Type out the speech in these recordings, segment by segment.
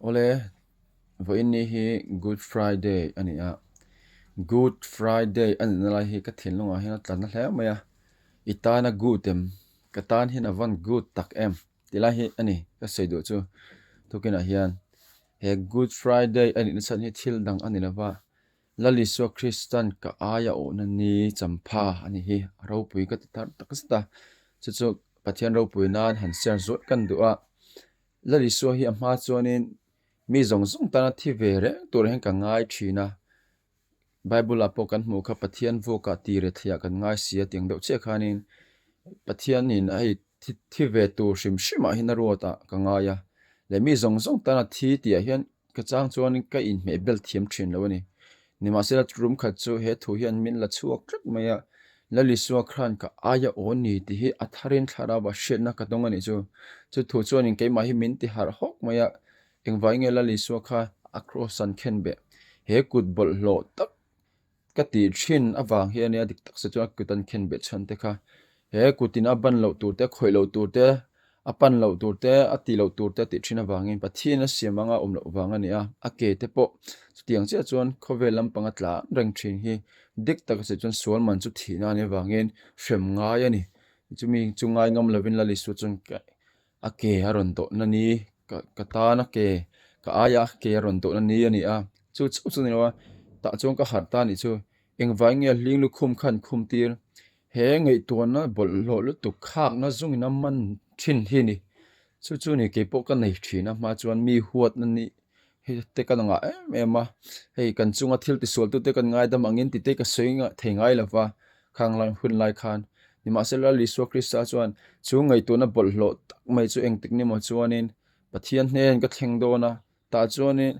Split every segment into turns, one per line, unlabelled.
Awle, vawiin ni hi Good Friday a ni a. Good Friday a nihna lai hi ka thinlungah hian a tla na hle mai a. I tana good em? Ka tan hian a van good tak em? Tih lai hi a ni ka sawi duh chu. Tukinah hian he Good Friday a nihna chhan hi thil dang a ni lova, Lal Isua Kristan ka aia awhna ni champha a ni hi a ropui ka ti thar tak zet a. Chu chu Pathian ropui nan han share zawih kan duh a. Lal Isua hi a hma chuanin mi zawng zawng tana thi ve reng tur hian ka ngai thin a. Bible ah pawh kan hmuh kha Pathian vuakah ti re theiah kan ngai si a tiang deuh chiah khanin Pathianin hei thi thi ve tur hrim hrimah hian a ruat ah ka ngai a. Leh mi zawng zawng tana thi tih ah hian Ka chang chuan ka inhmeh bel thiam thin lo a ni. Nimahsela rum khat chu he thu hian min la chhuak tlat mai a, Lal Isua khan ka aia aw ni tih hi a tharin thlarau ah hriatna ka dawng a nih chu. Chu thu chuanin keimah hi min ti harh hawk mai a, engvai nge Lal Isua kha a kraws an khen beh? He kut bawlhhlawh tak Ka tih thin avang hi a nia dik tak se chuan kut an khen beh chhan te kha. He kutin a ban loh tur te, khawih loh tur te, a pan loh tur te, a tih loh tur te a tih thin avangin Pathian a siam anga awm loh vang a ni a. A ke te pawh chutiang chiah chuan khawvel lampanga tla reng thin hi dik taka se chuan sual man chu thihna a nih avangin hrem ngai a ni. Chumi chu ngai ngam lovin Lal Isua chuan A ke a rawn dawhna ni, ka ka tan a ke, ka aia a ke a rawn dawhna ni a ni a, chu chauh chu a ni lo a, tah chuan ka harh ta a nih chu, engvai nge hling lukhum khan khum tir, he ngaihtuahna bawlhhlawh lutuk khakna zungin a man thin hi a ni, chu chu ni keipawh ka nei thin a hma chuan mi huatna ni hi te ka ngah em em a, hei kan chunga thil tisual tute kan ngaidam angin tite ka sawi thei ngai lo va, khang lai hun lai khan. Nimahsela Isua Krista chuan chu ngaihtuahna bawlhhlawh tak mai chu engtik ni maw chuanin Pathian hnen ka thleng dawn a, tah chuanin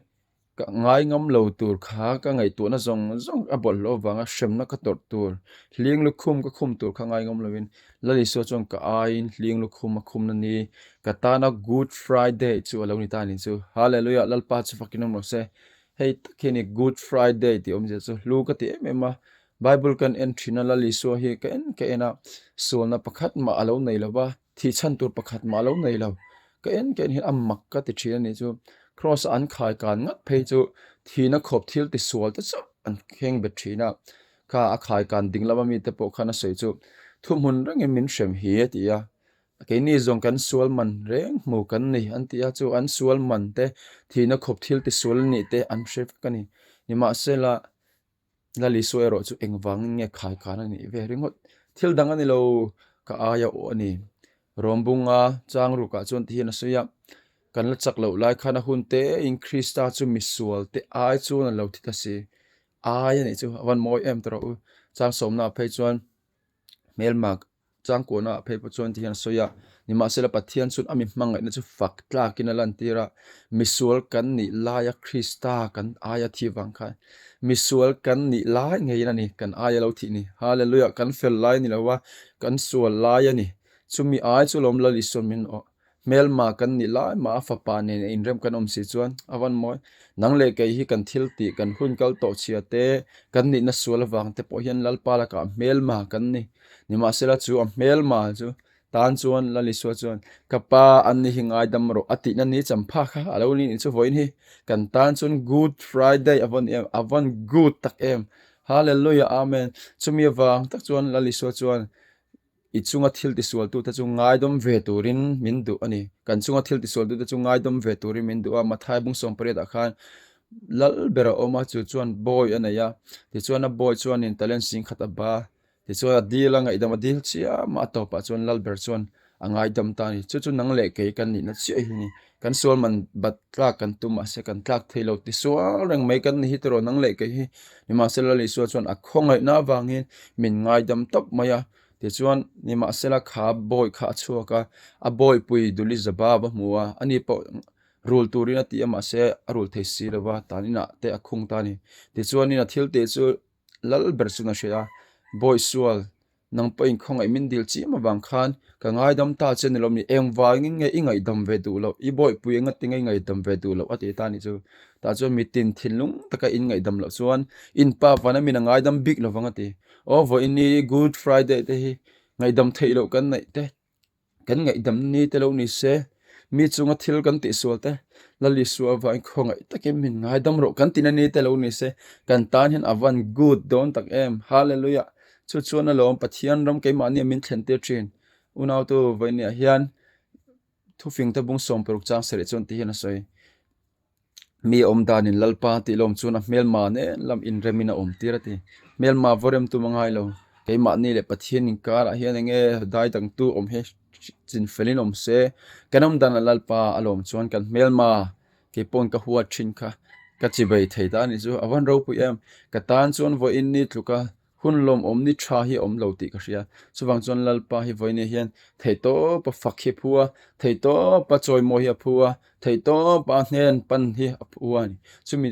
ka ngai ngam lo tur kha ka ngaihtuahna zawng zawng a bawlhhlawh avanga hremna ka tawrh tur, hling lukhum ka khum tur kha ngai ngam lovin Lal Isua chuan ka aiin hling lukhum a khumna ni ka tana Good Friday chu a lo ni ta a ni chu. Hallelujah! Lalpa chu fakin awm rawh se. Hei tak hi a ni Good Friday tih awmzia chu hlu ka ti em em a, Bible kan en thin a, Lal Isua hi ka en ka en a, sualna pakhat mah a lo nei lo va, thih chhan tur pakhat mah a lo nei lo. Ka en ka en hian a mak ka ti thin a nih chu. Kraws a an khai kan ngat phei chu thihna khawp thil ti sual te chauh an kheng bet thin a. Kha a khai kan ding lama mite pawh khan a sawi chu thuhmun rengin min hrem hi a ti a. Keini zawng kan sual man reng hmu kan ni an ti a, chu an sual man te thihna khawp thil ti sual a nih te an hre vek a ni. Nimahsela Lal Isua erawh chu engvangin nge khai khan a nih ve ringawt? Thil dang a ni lo, ka aia awh a ni. Rawmbunga chang rukah chuan ti hian a sawi a, Kan la chak loh lai khan a hun tein Krista chu misual te ai chuan a lo thi ta si. Ai a nih chu a van mawi em tawh rawh u. Chang sawmnaah phei chuan hmelma Changkuahna ah phei pawh chuan ti hian a sawi a, nimahsela Pathian chuan a mi hmangaihna chu fak tlakin a lantir a, misual kan nih laia Krista kan aia thih vang khan misual kan nih lai ngeiin a ni, kan aia lo thih ni. Hallelujah! Kan fel lai a ni lo a, kan sual lai a ni. Chumi ai chu lawm Lal Isuan min awh. Hmelma kan nih lai mah a fapa nen a inrem kan awm si chuan a van mawi. Nang leh kei hi kan thil tih, kan hun kal tawh chhia te, kan nihna sual avang te pawh hian Lalpa lakah hmelma kan ni. Nimahsela chu a hmelma chu tan chuan Lal Isua chuan ka pa an ni hi ngaidam rawh a tihna ni champha kha a lo ni nih chu vawiin hi kan tan chuan Good Friday a vawn em, a vawn good tak em. Hallelujah Amen. Chumi avang tak chuan Lal Isua chuan I chunga thil tisualtute chu ngaidawm ve turin min duh a ni. Kan chunga thil tisualtute chu ngaidawm ve turin min duh a. Mathai bung sawmpariatah khan lal ber a awm a, chu chuan bawi a nei a. Tichuan a bawi chuanin talent sing khat a ba. Tichuan a dil a, ngaihdam a dil chiam a, a tawpah chuan lal ber chuan a ngaidam ta a ni. Chu chu nang leh kei kan nihna chiah hi a ni. Kan sual man bat tlak kan tum mahse kan tlak thei lo tisual reng mai kan ni hi tiraw nang leh kei hi. Nimahsela Lal Isua chuan a khawngaihna avangin min ngaidam tawp mai a. Tichuan nimahsela kha bawi kha a chhuak a, a bawipui Duli Zaba va hmu a, ani pawh rul turin a ti a mahse a rul thei si lo va, tan inah te a khung ta a ni. Tichuanin a thil tih chu Lal ber chuan a hria a, Bawi sual, Nang pawhin khawngaih min dil chiam avang khan ka ngaidam ta che ni lo mi, engvangin nge i ngaihdam ve duh loh, i bawihpui enga tinge i ngaihdam ve duh loh a ti ta a nih chu. Tah chuan mitin thinlung taka in ngaihdam loh chuan in pa vana min a ngaidam bik lovang a ti. Aw vawiin ni Good Friday te hi ngaihdam theih loh kan neih te. Kan ngaihdam ni te lo ni se, Mi chunga thil kan tihsual te, Lal Isua avangin khawngaih takin min ngaidam rawh kan tina ni te lo ni se, kan tan hian a van good dawn tak em. Hallelujah! Chu chuan alawm Pathian ram keimahnia min thlen tir thin. Unautu vawinia hian thufingte bung 60 chang sarih chuan ti hian a sawi. Mi awm danin Lalpa tih lawm chuan a hmelma nen lam inremin a awm tir a ti. Hmelma vaw rem tum a ngai lo. Keimahni leh Pathian inkarah hian eng nge dai dangtu awm hi chin felin awm se. Kan awm danah Lalpa a lawm chuan kan hmelma kei pawn ka huat thin kha ka chibei thei ta a nih chu. A van ropui em. Ka tan chuan vawiin ni tluk a Hun lawmawm ni tha hi a awm lo tih ka hria. Chuvang chuan Lalpa hi vawiin hian theihtawpa fak hi a phu a, theihtawpa chawimawi hi a phu a, theihtawpa hnen pan hi a phu a ni. Chumi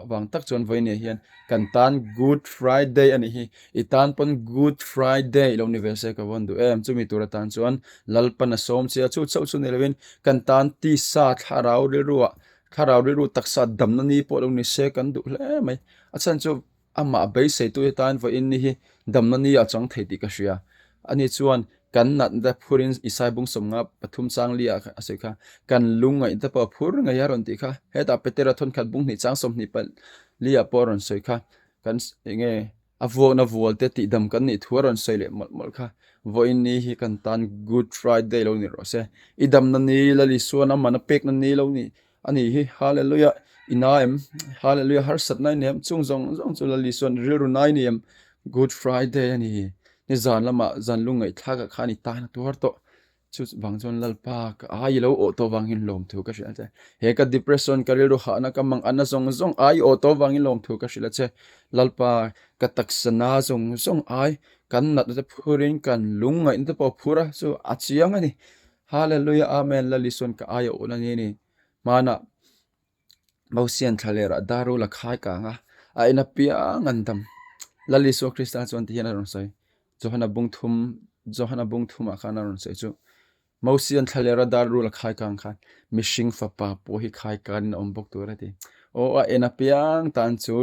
vang tak chuan vawiin hian kan tan Good Friday a nih hi. I tan pawn Good Friday lo ni ve se ka vawn duh em. Chumi tur atan chuan Lalpan a sawm che a, chu chauh chu ni lovin kan tan tisa thlarau rilruah thlarau rilru taksa damna ni pawh lo ni se kan duh hle mai. A chhan chu Amah beiseitu atan vawiin ni hi damna ni a chang thei tih ka hria. Ani chuan kan natna phurin Isai bung 53 chang li ah a sawi kha, Kan lungngaihna pawh a phur ngei a rawn tih kha. Hetah Petera thawnkhat bung hnih chang 24 ah pawh a rawn sawi kha. Kan eng nge a vuakna vual te tihdam kan nih thu a rawn sawi leh mawlh mawlh kha. Vawiin ni hi kan tan Good Friday lo ni rawh se. I damna ni Lal Isuan aman a pekna ni lo ni. A ni hi, Hallelujah, i na em? Hallelujah, harsatna i nei em? Chung zawng zawng chu Lal Isuan rilru na i nei em? Good Friday a ni hi. Ni zan lamah zan lungngaih thlakah khan i tan a tuar tawh. Chu vang chuan Lalpa ka ai i lo awh tawh vangin lawmthu ka hrilh a che. He ka depression, ka rilru hahna, ka manganna zawng zawng ai i awh tawh vangin lawmthu ka hrilh a che. Lalpa, ka taksa na zawng zawng ai kan natna te phurin kan lungngaihna te pawh a phur a, chu a chiang a ni. Hallelujah Amen Lal Isuan ka aia awh na ni ni. Hmanah Mosian thlalerah daru la khai kang a, a en apiang an dam. Lal Isua Krista chuan ti hian a rawn sawi. Johana bung thum Johana bung thumah khan a rawn sawi chu Mosian thlalera daru la khai kang khan mihring fapa pawh hi khai kanin a awm bawk tur a ti. Aw a en apiang tan chu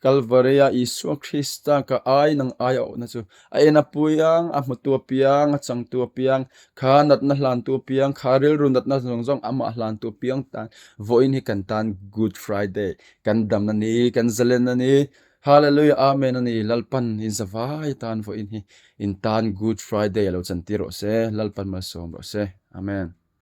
Kalvaria Isua Krista ka ai nang ai a awhna chu a en apiang, a hmutu apiang, a changtu apiang, kha natna hlantu apiang, kha rilru natna zawng zawng amah hlantu apiang tan vawiin hi kan tan Good Friday, kan damna ni, kan zalenna ni, Hallelujah Amen a ni, Lalpan in zavai atan vawiin hi in tan Good Friday a lo chantir rawh se, Lalpan malsawm rawh se, Amen.